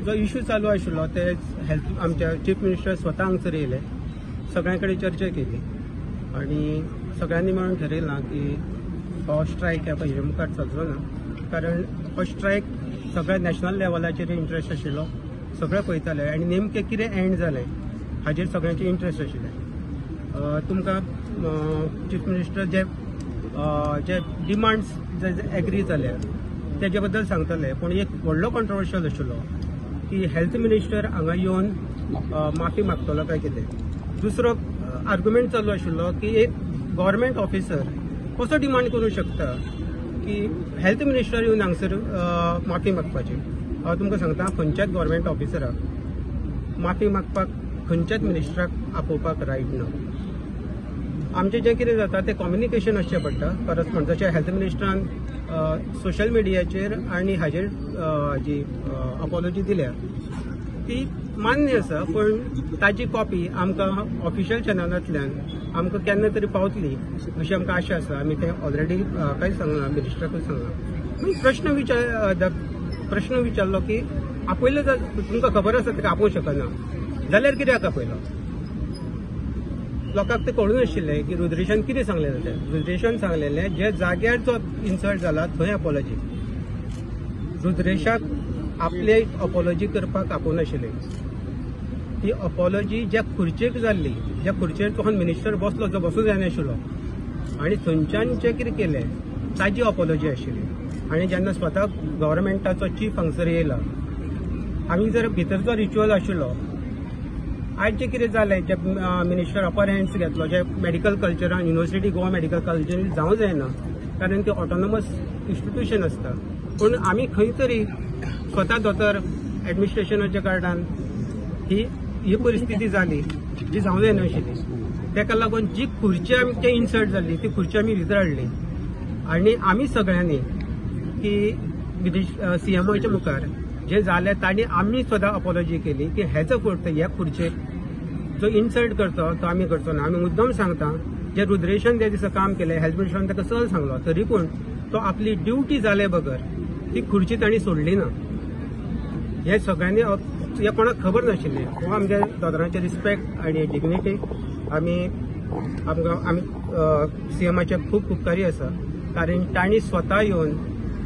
जो इशू चालू आशिल्लो ते हेल्थ आमच्या चीफ मिनिस्टर स्वता हांगसर येयले, सगळ्यां कडेन चर्चा केली आनी सगळ्यांनी मेळून ठरयलां की हो स्ट्रायक ह्या पयले मुखार चलचो ना, कारण हो स्ट्रायक सगळ्या नॅशनल लेवलाचेर इंट्रस्ट आशिल्लो, सगळे पळयताले आनी नेमकें कितें एंड जालें हाजेर सगळ्यांचे इंट्रस्ट आशिल्ले. तुमकां चीफ मिनिस्टर जे जे डिमांड्स जे एग्री जाले तेजे बद्दल सांगतले, पूण एक व्हडलो कॉन्ट्रोवर्शियल आशिल्लो की हेल्थ मिनिस्टर हांगा येवन माफी मागतलो काय कितें. दुसरो आर्ग्युमेंट चालू आशिल्लो की एक गव्हर्मेंट ऑफिसर कसो डिमांड करूं शकता की हेल्थ मिनिस्टर येवन हांगसर माफी मागपाची. हांव तुमकां सांगता, खंयच्याच गव्हर्मेंट ऑफिसराक माफी मागपाक खंयच्याच मिनिस्टराक आपोवपाक रायट ना. आमचें जें कितें जाता तें कम्युनिकेशन आसचें पडटा. परत म्हण जशें हेल्थ मिनिस्टरान सोशल मिडियाचेर आनी हाजेर जी अपॉलॉजी दिल्या ती मान्य आसा, पूण ताजी कॉपी आमकां ऑफिशियल चॅनलांतल्यान आमकां केन्ना तरी पावतली अशी आमकां आशा आसा. आमी तें ऑलरेडी काय सांगलां, मिनिस्टराकूय सांगलां. प्रश्न विचारलो की आपयलो तुमकां खबर आसा ताका आपोवंक शकना जाल्यार कित्याक आपयलो. लोकांक तें कळूंक नाशिल्लें की रुद्रेशान कितें सांगलेलें तें. रुद्रेशान सांगलेलें जे जाग्यार जो इन्सल्ट जाला थंय अपॉलॉजी. रुद्रेशाक आपले अपॉलॉजी करपाक आपोवनाशिल्लें. ती अपॉलॉजी ज्या खुर्चेक जाल्ली, ज्या खुर्चेर तो मिनिस्टर बसलो जो बसूंक जायनाशिल्लो आनी थंयच्यान जें कितें केलें ताजी अपॉलॉजी आशिल्ली. आनी जेन्ना स्वता गव्हर्मेंटाचो चीफ हांगसर येयला, आमी जर भितर जो रिच्युअल आशिल्लो, आयज जें कितें जालें, जे मिनिस्टर अपर हँड्स घेतलो, जे मेडिकल कल्चरान युनिवर्सिटी गोवा मेडिकल कॉलेजीन जावं जायना, कारण ते ऑटोनॉमस इन्स्टिट्यूशन आसता. पूण आमी खंय तरी स्वता दोतोर एडमिनिस्ट्रेशनाच्या कारणान ही परिस्थिती जाली जी जावं जायनाशिल्ली. ताका लागून जी खुर्ची आमची इन्सल्ट जाल्ली ती खुर्ची आमी भितर हाडली आनी आमी सगळ्यांनी की सीएमाच्या मुखार जे जालें तांणी आमी स्वता अपॉलॉजी केली की हेजो कुर्त ह्या खुर्चेक जो इन्सल्ट करता तो आमी करचो ना. आमी मुद्दम सांगता, जे रुद्रेशान त्या दिसा काम केलें, हेल्थ मिनिस्टरान ताका चल सांगलो, तरी पूण तो आपली ड्युटी जाले बगर ती खुर्ची तांणी सोडली ना. हे सगळ्यांनी हे कोणाक खबर नाशिल्लें. हो आमच्या दोतोरांचे रिस्पेक्ट आनी डिग्निटी आमी आमकां आमी सीएमाचे खूब उपकारी आसा, कारण तांणी स्वता येवन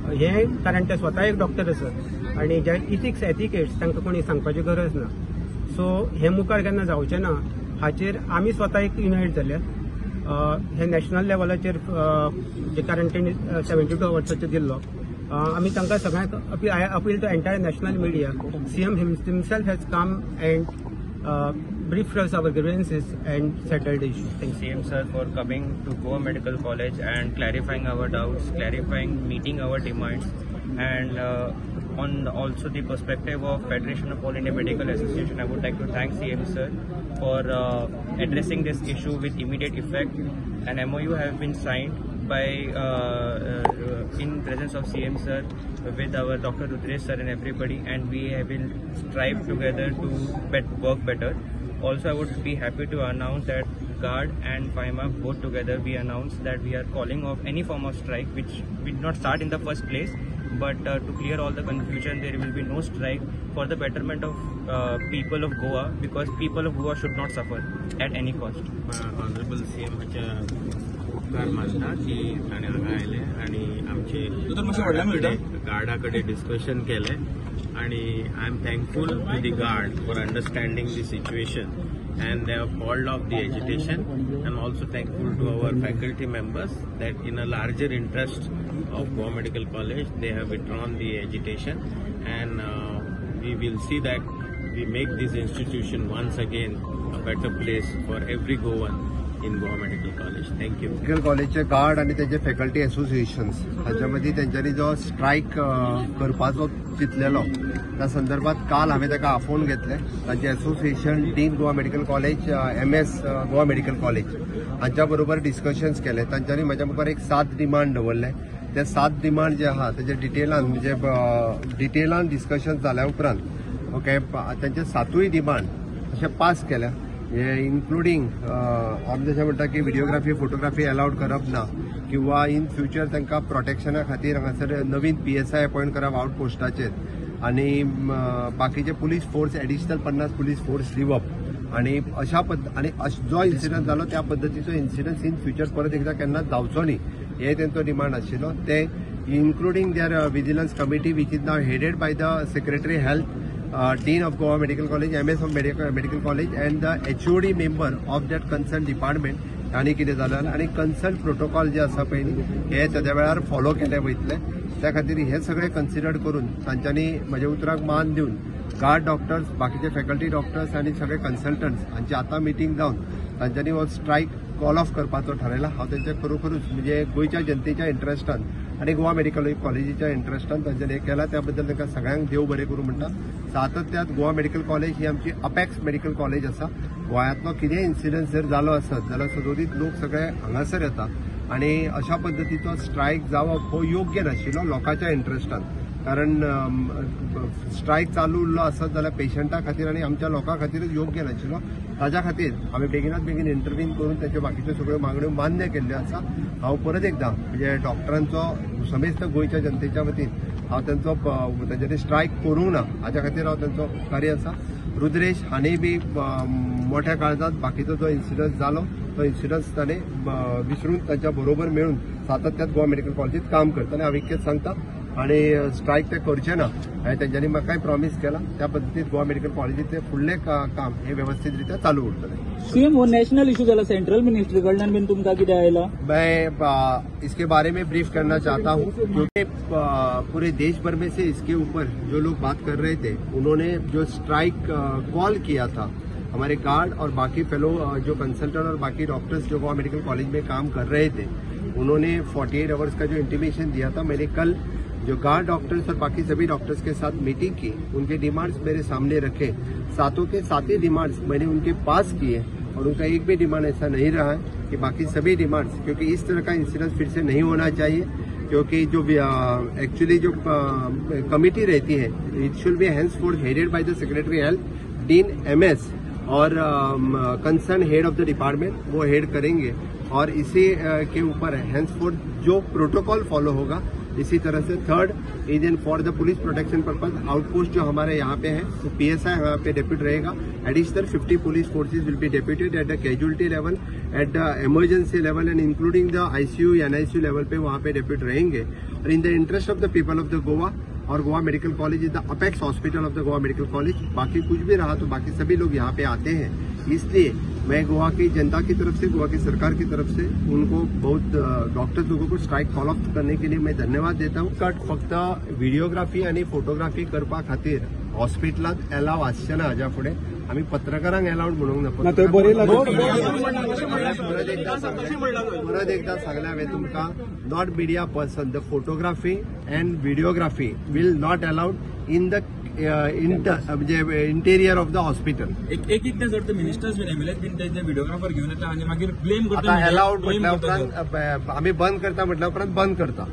हें, कारण ते स्वता एक डॉक्टर आसात आनी जे इथिक्स एटिकेट्स तांकां कोणी सांगपाची गरज ना. सो हें मुखार केन्ना जावचें ना हाचेर आमी स्वता एक युनायट जाल्या. हे नॅशनल लेवलाचेर जे कारण तेणी 72 अवर्साचेर दिल्लो, आमी तांकां सगळ्यांक I appeal to entire national media. CM himself has come and briefed us our grievances and settled the issue. Thank you. CM sir for coming to Goa Medical College and clarifying our doubts, clarifying, meeting our demands, and on also the perspective of Federation of All India Medical Association, I would like to thank CM sir for addressing this issue with immediate effect. An MOU have been signed by in presence of CM sir with our Dr. Rudresh sir and everybody, and we will strive together to work better. Also, I would be happy to announce that GUARD and FAIMA both together we announced that we are calling off any form of strike, which did not start in the first place, but to clear all the confusion, there will be no strike for the betterment of people of Goa, because people of Goa should not suffer at any cost. Honorable CM हाच्या उपकार मानता की ताणें हांगा आयले आनी आमचे Garda कडेन डिस्कशन केलें आनी I am thankful to the guard for understanding the situation and they have called off the agitation. I am also thankful to our faculty members that in a larger interest of Goa Medical College they have withdrawn the agitation, and we will see that we make this institution once again a better place for every Goan in Goa Medical College. Thank you. Medical कॉलेजचे guard आनी तेजे faculty associations हाच्या मदीं तेंच्यांनी जो strike करपाचो चिंतलेलो त्या संदर्भात काल हांवें ताका आफोवन घेतलें. तांचे association dean Goa medical college, MS Goa medical college हांच्या बरोबर डिस्कशन्स केले. तांच्यांनी म्हज्या मुखार एक 7 डिमांड दवरले. ते 7 डिमांड जे आहा तेजे डिटेलान म्हणजे डिटेलान डिस्कशन जाल्या उपरांत ओके तांचे 7 डिमांड अशे पास केल्या, इन्क्लुडींग आमी जशें म्हणटा की व्हिडिओग्राफी फोटोग्राफी अलाउड करप ना, किंवा इन फ्युचर तांकां प्रोटेक्शना खातीर हांगासर नवीन PSI अपॉयंट करप आउट पोस्टाचेर, आनी बाकीचे police force additional 50 police force दिवप आनी अशा आनी जो इन्सिडंट जालो त्या पद्दतीचो इन्सिडंट इन फ्युचर परत एकदा केन्नाच जावचो न्ही हे तेंचो डिमांड आशिल्लो. ते including their vigilance committee which is now headed by the secretary health, Dean of Goa Medical College, MS of Medical College and the HOD member of that concerned department आनी कितें जालें आनी कन्सर्न प्रोटोकॉल जे आसा पळय न्ही हे तेद्या वेळार follow केले वयतले. त्या खातीर हे सगळे कन्सिडर करून तांच्यांनी म्हज्या उतराक मान दिवन गार्ड डॉक्टर्स, बाकीचे फॅकल्टी डॉक्टर्स आनी सगळे कन्सल्टंट्स हांची आतां मिटींग जावन तांच्यांनी हो स्ट्रायक कॉल ऑफ करपाचो थारायला. हांव तेंचे खरोखरूच म्हणजे गोंयच्या जनतेच्या इंट्रस्टान आनी गोवा मेडिकल कॉलेजीच्या इंट्रस्टान तांच्यांनी हें केलां त्या बद्दल तांकां सगळ्यांक देव बरें करूं म्हणटा. सातत्यात गोवा मेडिकल कॉलेज ही आमची अपेक्स मेडिकल कॉलेज आसा. गोंयांतलो कितेंय इन्सिडंट जर जालो आसत जाल्यार सदोदीत लोक सगळे हांगासर येता आनी अशा पद्दतीचो स्ट्रायक जावप हो योग्य नाशिल्लो लोकांच्या इंट्रस्टान, कारण स्ट्रायक चालू उरलो आसत जाल्यार पेशंटा खातीर आनी आमच्या लोकां खातीरच योग्य नाशिल्लो. ताज्या खातीर आमी बेगिनात बेगीन इंटरव्हीन करून ताच्यो बाकीच्यो सगळ्यो मागण्यो मान्य केल्ल्यो आसा. हांव परत एकदां म्हणजे डॉक्टरांचो समेस्त गोंयच्या जनतेच्या वतीन हांव तांचो तांच्यांनी स्ट्रायक करूंक ना हाज्या खातीर हांव तांचो उपकारी आसा. रुद्रेश हांणी बी मोठ्या काळजांत बाकीचो जो इन्सिडंट जालो तो इन्सिडंट ताणें विसरून तांच्या बरोबर मेळून सातत्यात गोवा मेडिकल कॉलेजीत काम करता आनी हांव इतकेंच सांगता आनी स्ट्रायक ते करचे ना हें तेंच्यांनी म्हाकाय प्रॉमीस केला. त्या पद्दतीन गोवा मेडिकल कॉलेजीचें फुडलें काम हे व्यवस्थीत रित्या चालू उरतलें. सीएम हो नॅशनल इशू जाला, सेंट्रल मिनिस्ट्री कडल्यान बीन तुमकां कितें आयला? मैं इसके बारे में ब्रीफ करना चाहता हूँ क्योंकि पूरे देश भर में से इसके ऊपर जो लोग बात कर रहे थे उन्होंने जो स्ट्राइक कॉल किया था हमारे गार्ड और बाकी फेलो जो कंसल्टेंट और बाकी डॉक्टर्स जो गोवा मेडिकल कॉलेज में काम कर रहे थे उन्होंने 48 आवर्स का जो इंटीमेशन दिया था, मैंने कल जो गार्ड डॉक्टर्स और बाकी सभी डॉक्टर्स के साथ मीटिंग की, उनके डिमांड्स मेरे सामने रखे, सातों के सात ही डिमांड्स मैंने उनके पास किए और उनका एक भी डिमांड ऐसा नहीं रहा है कि बाकी सभी डिमांड्स, क्योंकि इस तरह का इंसिडेंट फिर से नहीं होना चाहिए, क्योंकि जो एक्चुअली जो कमेटी रहती है it should be henceforth headed by the secretary health, dean MS Aur concern head of the department वो हेड करेंगे और इसी के ऊपर हेंसफोर्थ जो प्रोटोकॉल फॉलो होगा इसी तरह से third is in for the police protection purpose outpost जो हमारे यहाँ पे है तो पीएसआई यहाँ पे डेप्यूट रहेगा. Additional 50 police forces will be deputed at the casualty level, at the emergency level and including the ICU NICU level pay वहाँ pay depute रहेंगे. और in the interest of the people of the Goa Aur Goa medical college is the apex hospital of the Goa medical college. बाकी कुछ भी रहा तो बाकी सभी लोग यहाँ पे आते हैं, इसलिए मैं गोवा की जनता की तरफ से, गोवा की सरकार की तरफ से उनको बहुत डॉक्टर्स लोगों को स्ट्राइक कॉल ऑफ करने के लिए मैं धन्यवाद देता हूँ. कट फक्त व्हिडिओग्राफी आणि फोटोग्राफी करपा खातीर हॉस्पिटलांत एलाव आसचें ना हाज्या फुडें. आमी पत्रकारांक एलावड म्हणूंक ना. परत एकदा सांगलें हांवें तुमकां, not media person, the photography and videography will not allowed in the म्हणजे इंटेरियर ऑफ the hospital. एक एकदां जर ते मिनिस्टर्स बीन एमएलए बीन ते व्हिडिओग्राफर घेवन येता आनी मागीर ब्लेम करता. आतां एलावड म्हटल्या उपरांत आमी बंद करता म्हटल्या उपरांत बंद करता.